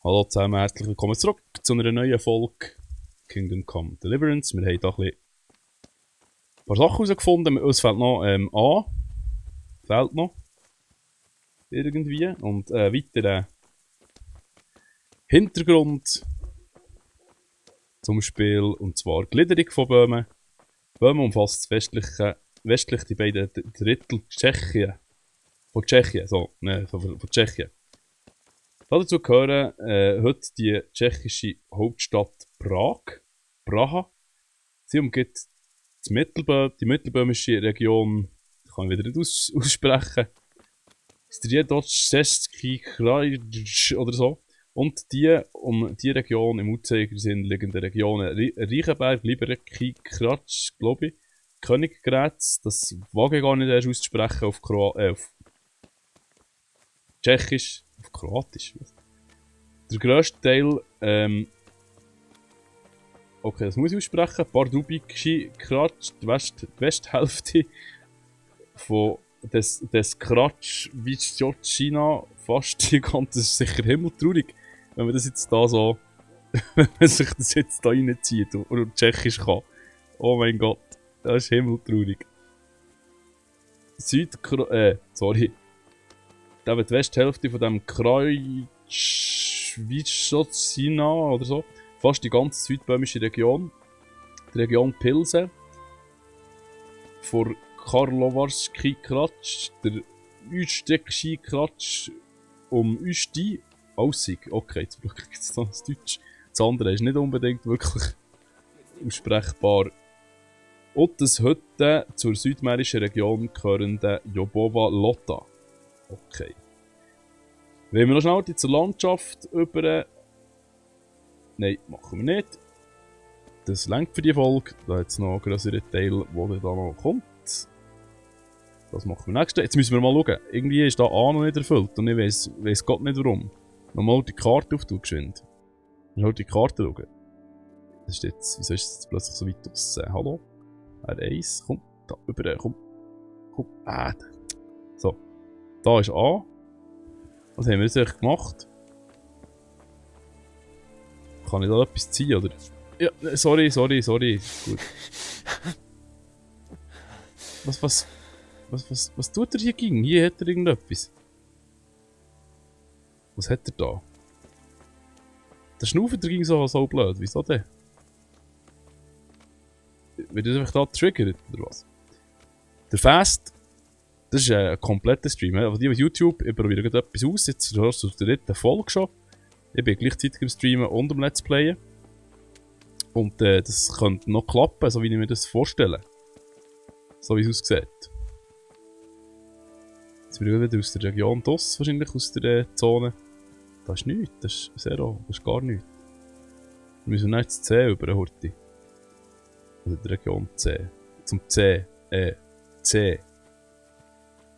Hallo zusammen, herzlich willkommen zurück zu einer neuen Folge Kingdom Come Deliverance. Wir haben da ein paar Sachen herausgefunden. Uns fehlt noch A. Fehlt noch. Irgendwie. Und weiter Hintergrund zum Spiel. Und zwar Gliederung von Böhmen. Böhmen umfasst westlich die beiden Drittel Tschechien. Von Tschechien. Von Tschechien. Dazu gehören heute die tschechische Hauptstadt Praha. Sie umgibt die mittelböhmische Region, kann ich wieder nicht aussprechen, Středočeský kraj oder so. Und die um die Region im Uhrzeigersinn liegenden Regionen Reichenberg, Liberec, Kratsch, glaube ich, Königgrätz, das wage ich gar nicht erst auszusprechen auf Tschechisch. Auf Kroatisch. Der grösste Teil, okay, das muss ich aussprechen, Pardubici Kratsch, die Westhälfte von des Kratsch Vyšehrad, fast die ganze, das ist sicher himmeltraurig, wenn man das jetzt da so, wenn man sich das jetzt da reinzieht und Tschechisch kann. Oh mein Gott, das ist himmeltraurig. Sorry. Die Westhälfte von dem Kreuzschwizozina oder so. Fast die ganze südböhmische Region. Die Region Pilsen. Vor Karlovarski Kratsch. Der Üstekski Kratsch. Üsti. Aussig. Okay, jetzt brauche ich jetzt noch das Deutsch. Das andere ist nicht unbedingt wirklich aussprechbar. Und das heute zur südmährischen Region gehörende Jobova Lota. Okay. Wenn wir noch schnell zur Landschaft über. Nein, machen wir nicht. Das reicht für die Folge. Da hat es noch einen größeren Teil, der da noch kommt. Das machen wir nächstes. Jetzt müssen wir mal schauen. Irgendwie ist da A noch nicht erfüllt und ich weiss Gott nicht warum. Nochmal die Karte auftun, geschwind. Mal die Karte schauen. Das ist jetzt, wieso ist es jetzt plötzlich so weit draussen? Hallo? R1, komm, da über, komm. So. Da ist A. Was haben wir jetzt eigentlich gemacht? Kann ich da etwas ziehen, oder? Ja, sorry. Gut. Was tut er hier gegen? Hier hat er irgendetwas. Was hat er da? Der Schnaufen ging so blöd. Wieso denn? Wird das einfach da getriggert, oder was? Der Fast. Das ist ein kompletter Stream. Also die auf YouTube, ich probiere gerade etwas aus. Jetzt hörst du der dritten Folge schon. Ich bin gleichzeitig im Streamen und am Let's Playen. Und das könnte noch klappen, so wie ich mir das vorstelle. So wie es aussieht. Jetzt bin ich wieder aus der Region DOS, wahrscheinlich aus der Zone. Das ist nichts, das ist Zero, das ist gar nichts. Wir müssen nicht zu C über eine Horti. Also die Region C. Zum C. C.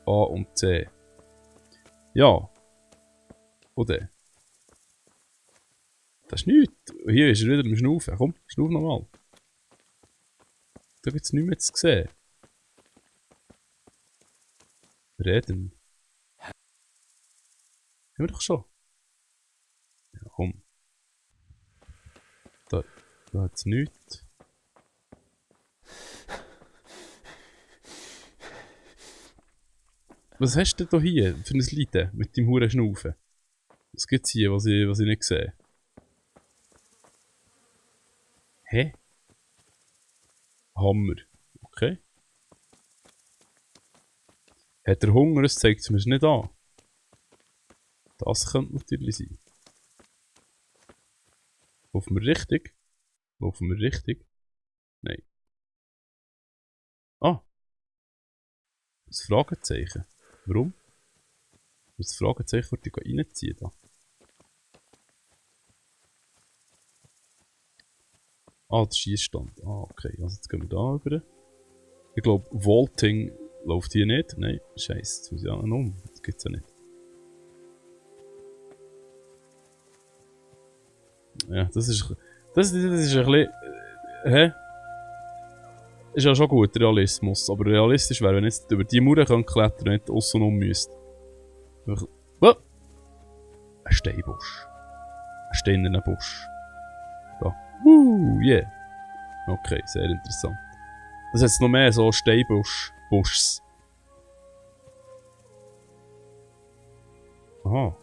A und C. Ja. Oder? Das ist nichts. Hier ist er wieder am Schnaufen. Komm, schnauf nochmal. Da gibt es nichts mehr zu sehen. Reden. Haben wir doch schon. Ja, komm. Da hat es nichts. Was hast du denn hier für ein Lied mit deinem huren Schnaufen? Was gibt's hier, was ich nicht sehe? Hä? Hammer. Okay. Hat er Hunger? Das zeigt es mir nicht an. Das könnte natürlich sein. Laufen wir richtig? Laufen wir richtig? Nein. Ah. Das Fragezeichen. Warum? Das Fragezeichen würde ich reinziehen da. Ah, der Schießstand. Ah, okay. Also jetzt gehen wir da rüber. Ich glaube, Vaulting läuft hier nicht. Nein, scheiße. Jetzt muss ich auch noch um. Das gibt's ja nicht. Ja, das ist ein bisschen. Hä? Ist ja schon gut, Realismus. Aber realistisch wäre, wenn ich jetzt über die Mauern klettern und nicht aussen um müsste. Oh! Ein Steinbusch. steinernen Busch. Da. Yeah. Okay, sehr interessant. Das hat jetzt noch mehr so Steinbuschs. Aha.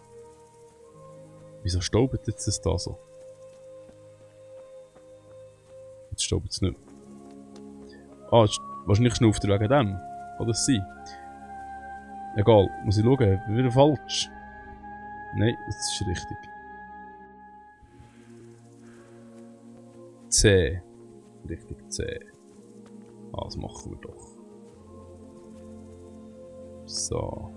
Wieso staubt jetzt das da so? Jetzt staubt es nicht mehr. Ah, wahrscheinlich schnauft er wegen dem. Kann das sein? Egal, muss ich schauen, wieder falsch. Nein, das ist richtig. C. Richtig C. Ah, das machen wir doch. So.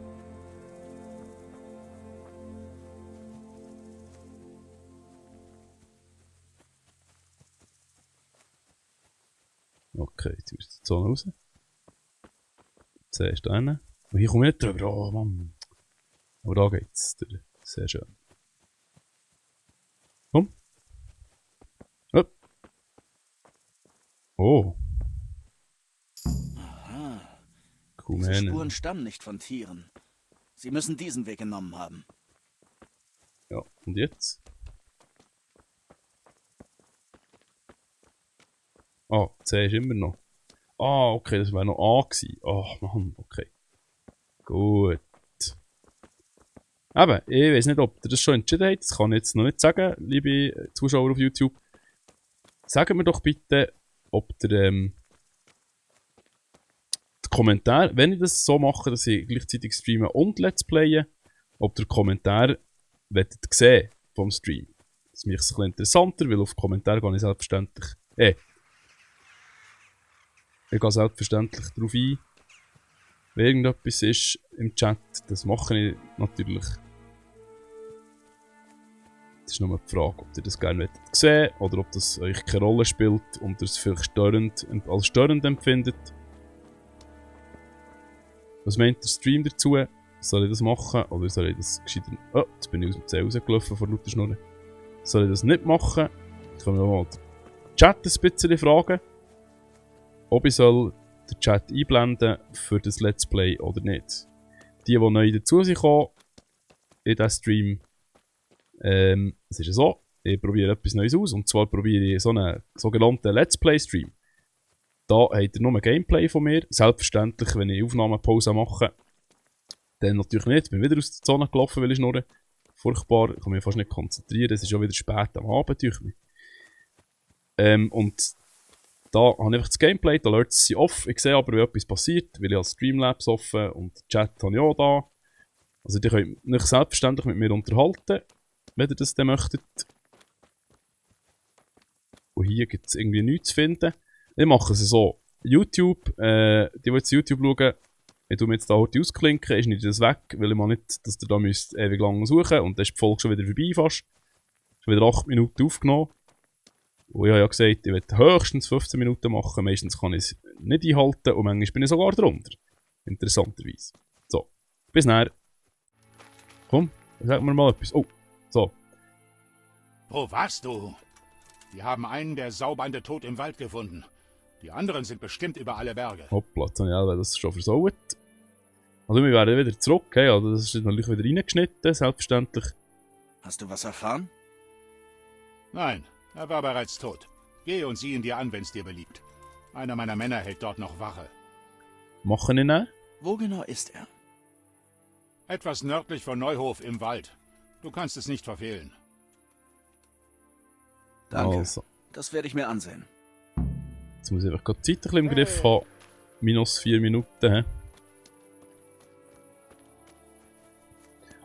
Okay, jetzt wird die Zone raus. C ist da hinten. Und hier komme ich nicht drüber. Oh Mann. Aber da geht's. Sehr schön. Komm. Hopp. Oh. Aha. Cool, Diese Spuren stammen nicht von Tieren. Sie müssen diesen Weg genommen haben. Ja, und jetzt? Ah, C ist immer noch. Ah, okay, das wäre noch A gewesen. Oh Mann, okay. Gut. Eben, ich weiß nicht, ob ihr das schon entschieden habt. Das kann ich jetzt noch nicht sagen, liebe Zuschauer auf YouTube. Sagt mir doch bitte, ob ihr die Kommentare, wenn ich das so mache, dass ich gleichzeitig streame und Let's Playen, ob ihr Kommentare sehen vom Stream. Das macht es ein bisschen interessanter, weil auf Kommentare gehe ich selbstverständlich. Ich gehe selbstverständlich darauf ein, wenn irgendetwas ist im Chat. Das mache ich natürlich. Das ist nur die Frage, ob ihr das gerne sehen wollt oder ob das euch keine Rolle spielt und ihr es vielleicht als störend empfindet. Was meint der Stream dazu? Soll ich das machen oder soll ich das gescheiter... Oh, jetzt bin ich aus dem C rausgelaufen vor lauter Schnurren. Soll ich das nicht machen? Ich kann mir mal den Chat ein bisschen fragen, ob ich soll den Chat einblenden für das Let's Play oder nicht. Die neu dazu sind gekommen in diesem Stream, es ist ja so, ich probiere etwas Neues aus, und zwar probiere ich so einen sogenannten Let's Play Stream. Da habt ihr nur Gameplay von mir. Selbstverständlich, wenn ich Aufnahmepause mache, dann natürlich nicht. Ich bin wieder aus der Zone gelaufen, weil ich schnurre. Furchtbar, ich kann mich fast nicht konzentrieren, es ist schon wieder spät am Abend. Und da habe ich einfach das Gameplay, die Alerts sind off. Ich sehe aber, wie etwas passiert, weil ich als Streamlabs offen und Chat habe ich auch da. Also ihr könnt euch selbstverständlich mit mir unterhalten, wenn ihr das dann möchtet. Und hier gibt es irgendwie nichts zu finden. Ich mache es so. YouTube, die jetzt YouTube schauen, ich tue mir jetzt da heute ausklinken, ist nicht das weg, weil ich mal nicht, dass ihr da müsst ewig lang suchen, und dann ist die Folge schon wieder vorbei fast. Schon wieder 8 Minuten aufgenommen. Und ich habe ja gesagt, ich will höchstens 15 Minuten machen, meistens kann ich es nicht einhalten und manchmal bin ich sogar drunter. Interessanterweise. So, bis nachher. Komm, sag mir mal etwas. Oh, so. Wo warst du? Wir haben einen der Saubande tot im Wald gefunden. Die anderen sind bestimmt über alle Berge. Hoppla, jetzt habe ich alle das schon versaut. Also wir werden wieder zurück, hey? Also das ist natürlich wieder reingeschnitten, selbstverständlich. Hast du was erfahren? Nein, er war bereits tot. Geh und sieh ihn dir an, wenn's dir beliebt. Einer meiner Männer hält dort noch Wache. Machen ihn auch? Wo genau ist er? Etwas nördlich von Neuhof im Wald. Du kannst es nicht verfehlen. Danke. Also. Das werde ich mir ansehen. Jetzt muss ich einfach gerade die Zeit ein bisschen im Griff haben. Minus 4 Minuten. He?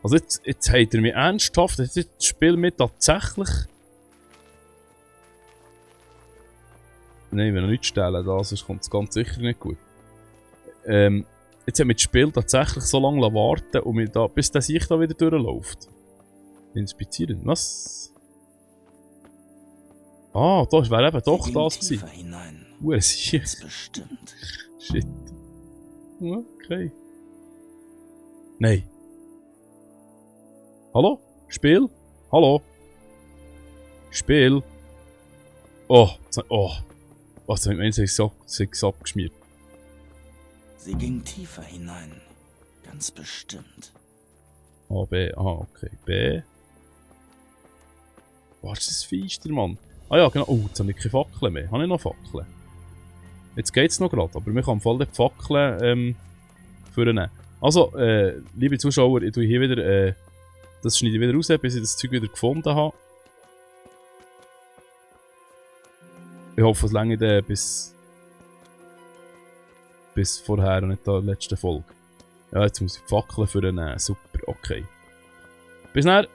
Also jetzt habt ihr mich ernsthaft, jetzt das Spiel mir tatsächlich... Nein, ich will noch nicht stellen, da, sonst kommt es ganz sicher nicht gut. Jetzt hat mir das Spiel tatsächlich so lange warten und mich da, bis das Sicht da wieder durchläuft. Inspizierend, was? Ah, da wäre eben doch das gewesen. Hinein. Sicher. Ganz bestimmt. Shit. Okay. Nein. Hallo? Spiel? Hallo? Spiel? Oh, was mit mir ist abgeschmiert. Sie ging tiefer hinein. Ganz bestimmt. A, B, okay. B. Was ist das Feister, Mann? Ah ja, genau. Oh, jetzt habe ich keine Fackeln mehr. Habe ich noch Fackeln? Jetzt geht's noch gerade, aber wir können im Fall die Fackeln vornehmen. Also, liebe Zuschauer, ich tue hier wieder, das schneide ich wieder raus, bis ich das Zeug wieder gefunden habe. Ich hoffe, es länger bis vorher und nicht der letzten Folge. Ja, jetzt muss ich die Fackeln vornehmen. Super, okay. Bis dann.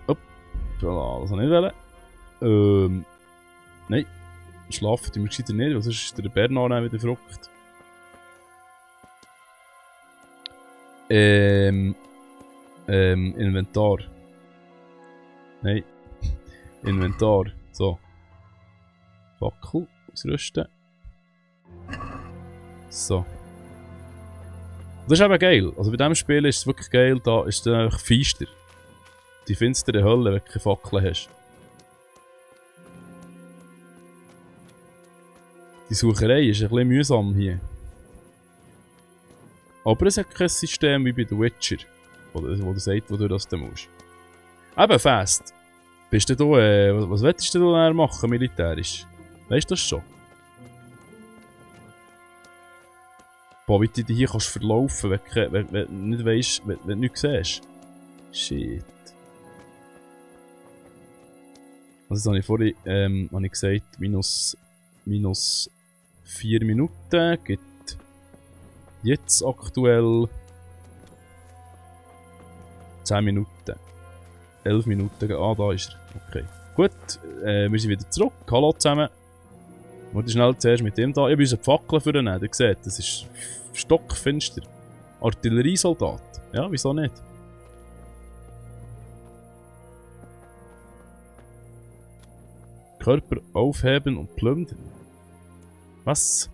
Hoppla, das habe ich nicht wollen. Nein. Schlafen tun wir gescheiter nicht, was ist der Bernhard wieder verrückt? Inventar. Nein. Inventar. So. Fackel ausrüsten. So. Das ist eben geil. Also bei diesem Spiel ist es wirklich geil, da ist es einfach feister. Die finstere Hölle, wenn du keine Fackeln hast. Die Sucherei ist ein bisschen mühsam hier. Aber es hat kein System wie bei The Witcher, wo du sagst, wo du das dann musst. Eben fast. Bist du da, was willst du da machen, militärisch? Weißt du das schon? Boah, wie du dich hier kannst verlaufen, wenn du nicht weißt, wenn du nichts siehst. Shit. Also jetzt habe ich vorhin habe ich gesagt, minus 4 Minuten gibt jetzt aktuell 10 Minuten. 11 Minuten. Ah, da ist er. Okay. Gut, wir sind wieder zurück. Hallo zusammen. Ich muss schnell zuerst mit dem da. Ich muss eine Fackel vornehmen. Ihr seht, das ist stockfinster. Artilleriesoldat. Ja, wieso nicht? Körper aufheben und plündern. Was?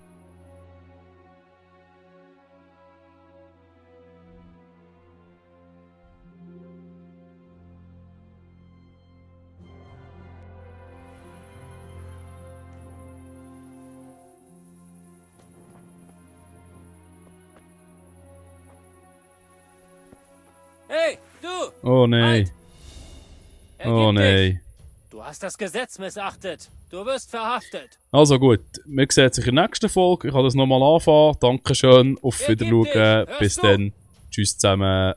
Hey, du! Oh nein. Halt! Oh Ergib dich! nein. Du hast das Gesetz missachtet. Du wirst verhaftet. Also gut, wir sehen sich in der nächsten Folge. Ich kann das nochmal anfangen. Dankeschön, auf Ergib Wiederschauen. dich! Hörst Bis du? dann. Tschüss zusammen.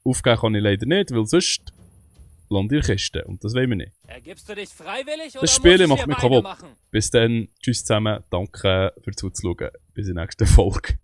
Aufgeben kann ich leider nicht, weil sonst lande ich in der Kiste. Und das wollen wir nicht. Ergibst du dich freiwillig oder Das Spiel muss ich macht dir mich Beine kaputt. machen? Bis dann. Tschüss zusammen. Danke fürs Zuschauen. Bis in der nächsten Folge.